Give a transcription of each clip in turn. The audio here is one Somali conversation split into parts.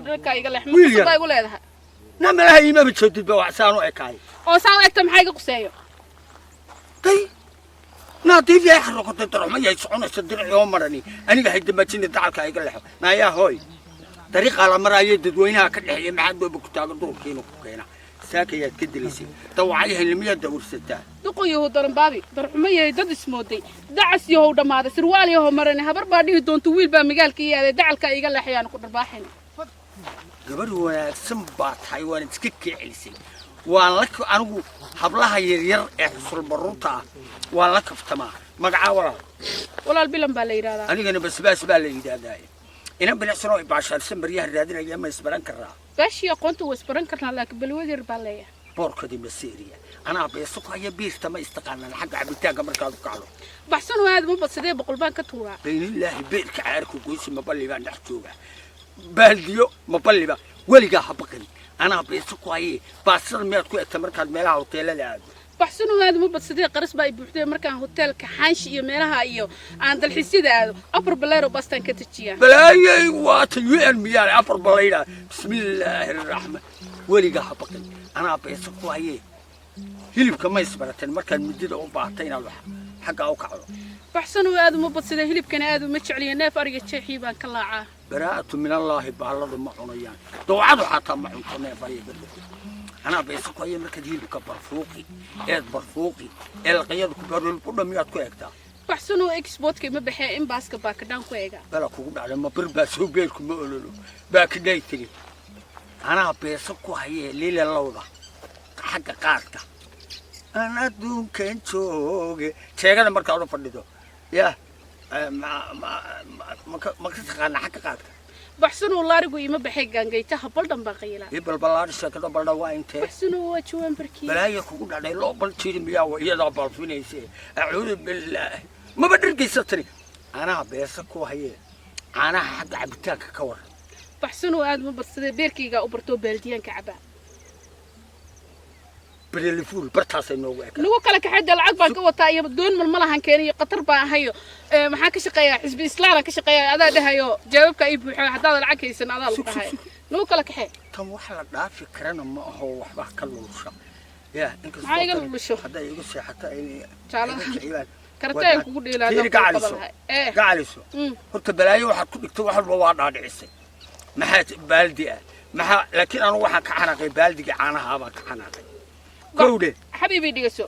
Dhankaa iga leex. Wiil yar. Baa igu leedahay. Na malaha iimaba joogtid ba, wax saan u ekaay. Oo saan u egta, maxaa iga quseeyo? Day naadiif yahay, xarokotay, darxuma yahay, soconaysa dirci oo marani. Aniga haydamajina, dacalka iga lexo. Naayaa hooy, dariiqaa la maraayo dadweynaha ka dhexeeya, maxaa dooba ku taagan duurkiina ku keena? Saakayaad ka dilaysay dawacyahan, miyaad dawrsataa? Duqun yahow, daranbaabi, darxumo yahay, dad ismooday, dacas yahow dhammaaday, sirwaal yahow marani, habar baa dhihi doonta wiil baa magaalka ii aaday. Dacalkaa iga leexayaan ku dharbaaxayna. Gabar wanaagsan baa tahay, waan iska keecelisay. Waan la anigu hablaha yaryar ee xusul baruurta ah waan la kaftamaa. Magacaa, walaal? Walaal, Bilan baa la yidhahdaa. Anigana Basbaas baa la yidhaahdaa. Inan bilicsan oo ibaashaarsan baryaha raadinaya, ma isbaran karaa? Baashii aqoonta waa isbaran karnaa, laakiin balwad yar baa leeyahay. Boorkadii maseeriya, anaa beeso ku haya. Biirta ma istaqaanaan xagga cabitaanka markaad u kacdo? Baxsan oo aad ma badsadee, 100 baan ka tuuraa. Baynillaahi, beerka caarku goysi, maballi baan dhex jooga, baaldiyo maballiba. Weligaa ha baqin, anaa beeso ku haye. Baasada miyaad ku egta markaad meelaha hoteelada aado? Baxsan oo aad ma badsadee, qaras baa i buuxdee. Markaan hoteelka Xaanshi iyo meelaha iyo aan dalxiisyada aado, afar baleero bastaan ka dejiyaa. Balaayay, waata un miyaale afar balayda. Bismillaahi araxmaan, weligaa ha baqin, anaa beeso ku haye. Hilibka ma isbarateen markaad midida u baahatay inaad wax xaggaa u kacdo? Baxsan oo aad uma badsadee, hilibkana aad uma jecliyo, neef ariga jeexii baan ka laacaa. Baraa'atu min allaahi, baalladu ma cunayaan, dawcadu xataa ma cunto neef ariga berdo. Anaa beeso ku haya. Markaad hilibka barfuuqi eed barfuuqi ee laqayada ku barool budha, miyaad ku egtaa? Baxsan oo exportka ma baxee, in baaska baakadhaan ku eega. Bala kugu dhacday, ma bir baa soo beelku ma ololo baakidhay tiri. Anaa beeso ku hayee, lila lowda xagga qaadka aan adduunkan jooge, jeegada markaad u fadhido ya ma ka taqaanaa xagga qaadka? Baxsan oo laarigu ima baxay, gaangaytaha baldhan baa qayilaa. Ii balbalaadhi sheekada baldha waa intee? Baxsan oo waa jawaan barkii. Balaaya kugu dhacday, loo bal jiri miyaa? Wa iyadaa balfinayse. Acuudu billaahi, maba dhargaysa tani. Anaa beesa ku hayee, caanaha xagga cabitaanka ka waran? Baxsan oo aad ma badsadee, beerkaygaa u bartoo baaldiyaanka cabaa. Berelifuul bartaasay noogu ekaa. Nagu kala kaxay dee, lacag baan ka wataa iyo doon malmalahan keenay iyo khatar baan ahayo. Maxaan ka shaqeeyaa? Xisbi islaanaan ka shaqeeyaa. Adaa dhahayo jawaabka ii buuxo, haddaad lacag haysan adaa lagu dhahay nagu kala kaxee. Tan wax la dhaafi karana ma aho, waxba ka lulusha ya. Maxaa iga lulusho? Hadday igu seexato ay Jaalada. iga kiciyaan. Karate aan kugu dheelaa. Fiiri, gacaliso. Gacaliso. Horta balaayo waxaad ku dhigtay, wax walba waa dhaadhicisay. Maxaa baaldi ah maxaa? Laakiin anigu waxaan ka xanaaqay baaldiga caanaha baan ka xanaaqay, kowdhe. Xabiibi, dhigaso.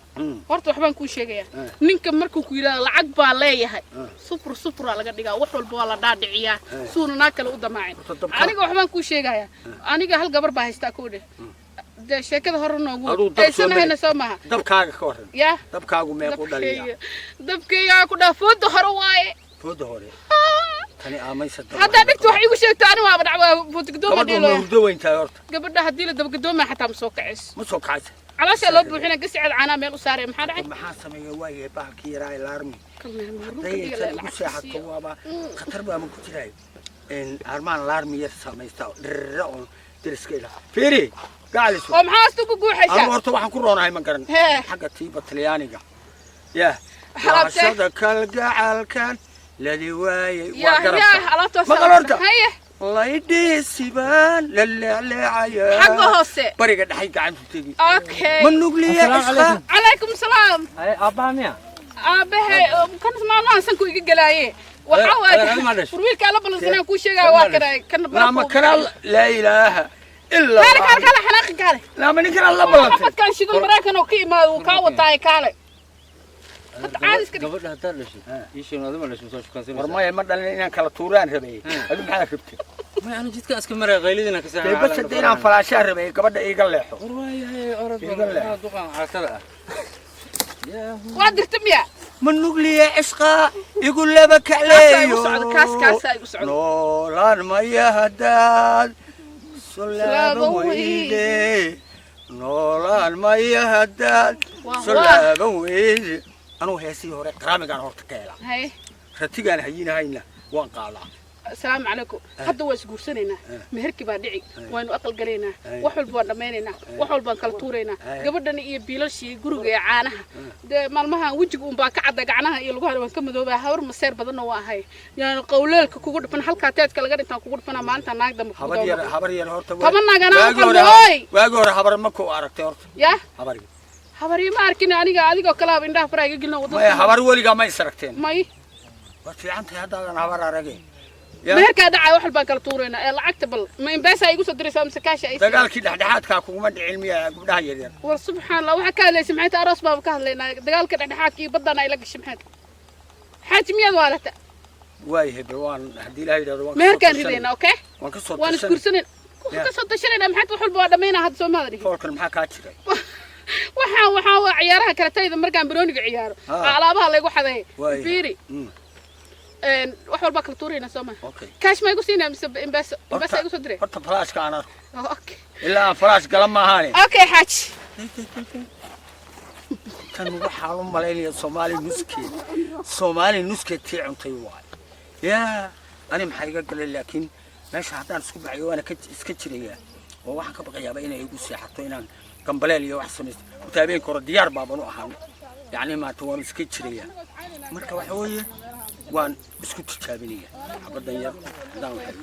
Horta waxbaan kuu sheegayaa. Ninka markuu ku yidhahdo lacag baa leeyahay, sufur sufuraa laga dhigaa, wax walba waa la dhaadhiciyaa suuna naa kale u damaacin. Horta Aniga waxbaan kuu sheegayaa, aniga hal gabar baa haystaa, kowdhe. Dee sheekada hore noogu Aduu dab soo aysanahayna mari. Soo maaha? Dabkaaga ka warran? Yaa? Dabkaagu meequ dhaliyaa? Dabkayga ku dhaa fooda hore waaye. Fooda hore tani aamaysa dab. Haddaa dhigta wax iigu sheegto, ani waaba dhacwaa foodagadooma. Gabadhu ma Dheelooya. hurdo weyn tahay horta? Gabadha haddii la dabagadooma xataa ma soo kacayso. Ma soo kacaysa? Calooshaa loo buuxina, gasiceed caanaa meel u saaraya. Maxaa dhacay? Maxaa sameeya waayahay bahalkii yaraa ee laarmi hadday igu seexato, waaba khatar baama ku jiraayo. Armaan laarmi yar samaystaa dhirra oon deriska ilaa. Fiiri, gacaliso. Oo maxaa asta ku Anigu guuxaysaa? Horta waxaan ku roonahay ma garan. Hee. Xagga tiiba Talyaaniga yah. Alaabtee? Waashada kalgacalkan ladi waayey waa yaa garabka. Yaa alaabtaas. Maqal horta. Haye. Laydhiisibaan la leecleecaya. Xagga hoose. Bariga dhexay gacantu tegi. Okay. Ma nugliya? Assalaamu Ishqa. calaykum. Calaykum salaam. Ay, aabbaha miya? Aabahe kan maalmahan sanku iga galaaye. Waxaa Adeer, waaye adiga ma dhashay? war wiilkaa la ballansanaan kuu sheegaya waa kana kan. Naama kanaa, laa ilaaha ila. Kaale, kaale, kaale, xanaaqi, kaale. Naama ninkanaa la ballantay. Xabadkaan shidan Maraykan oo ka imaado wuu kaa wataaye, kaale. Hadda caadi iska dhig. Gabadha haddaad dhashay, ii sheeg, adima dhashay soo shukaansanaysaa? War maya, ma dhalin, inaan kala tuuraan rabay. Adu maxaa rabtay? Maya, anu jidkaan iska maraya, qaylidina ka Dee bas, hadda inaan falaashaa rabay, gabadha iiga leexo. War waayahay, orod. Iiga leexo. Bal duqan caatada ah. Waa dirta miya? Ma nugliya cishqa igu laba Kaasaa igu kacleeyo. socdo, kaas kaasaa igu socdo. Noolaan maya haddaad soo laaban Laaban weyde, noolaan maya haddaad Wah, soo wah. laaban weyde. Anugu heesihii hore qaraamigaan horta ka helaa. Haye. Ratigaan hayinahayna waan qaadaa. Asalaamu calaykum. Hadda waa isguursanaynaa, meherkii baa dhici, waynu aqal galaynaa, wax walba waan dhammaynaynaa, wax walbaan kala tuuraynaa. Gabadhan iyo biilashii guriga ee caanaha dee maalmahan wejiga unbaa ka cadda, gacnaha iyo lugaha waan ka madoobaa. Habar maseer badanna waa ahay, yaani qawleelka kugu dhufan, halkaa teedka laga dhintaan kugu dhufanaa maalinta naag dambe kugu Habar yar daba. Habar yar horta Toban naag anaa waagii u hore qalbo, oy! Waagii hore habar ma ku aragtay horta? Yaa? Habar. Habaryo ma arkin aniga, adigoo kalaaba indhaha faraa iga gelina Maya, wadada. Habar weligaa ma is aragteen? May. Waad fiican tahay haddaadan habar arageen. Ya. Meherkaa dhacaya, wax walbaan kala tuuraynaa ee lacagta bal ma M-Pesa igu soo diraysaa mise cash ay? Dagaalkii dhexdhexaadkaa kuguma dhicin miya gabdhaha yaryar? War subxaan Allah, waxaa ka hadlaysa maxay tahay? Aroos baaba ka hadlaynaa, dagaalka dhexdhexaadka iyo baddana ay la gashay. Maxay tahay, xaaji, miyaad waalata? Waayahay, bal waan haddii Ilaah yidhahdo waan kasoo Meherkaan tashanay. ridaynaa, okay? Waan kasoo Waan tashanay. isguursanayna, Ya. ka soo tashanaynaa. Maxay tahay? Wax walba waa dhammaynaa hadda, soo maada dhihin? Foolkan maxaa kaa jiray? Waxaan waa ciyaaraha kale tayda markaan banooniga ciyaaro alaabaha laygu xaday. Waayahay. Fiiri. Wax walbaa kala tuuraynaa, soo ma? Okay. Cash ma igu siinaa mise M-Pesa? M-Pesa igu soo diray. Horta falaashka aan arko. Oh, okay. Ilaa aan falaash gala maahaane. Okay xaaji. Tan waxaan u malaynaya Soomaali nuskeed, Soomaali nuskeed tii cuntay waay. Yaa ani maxaa iga galay? Laakiin meesha haddaan isku baxayo waana ka iska jirayaa oo waxaan ka baqayaaba inay igu seexato, inaan gambaleel iyo wax samaysto. Horta habeenka hore diyaar baaban u ahaan, yacni maanta waan iska jirayaa. Marka waxa weeye waan isku tijaabinaya xabaddan yar haddaan waxay.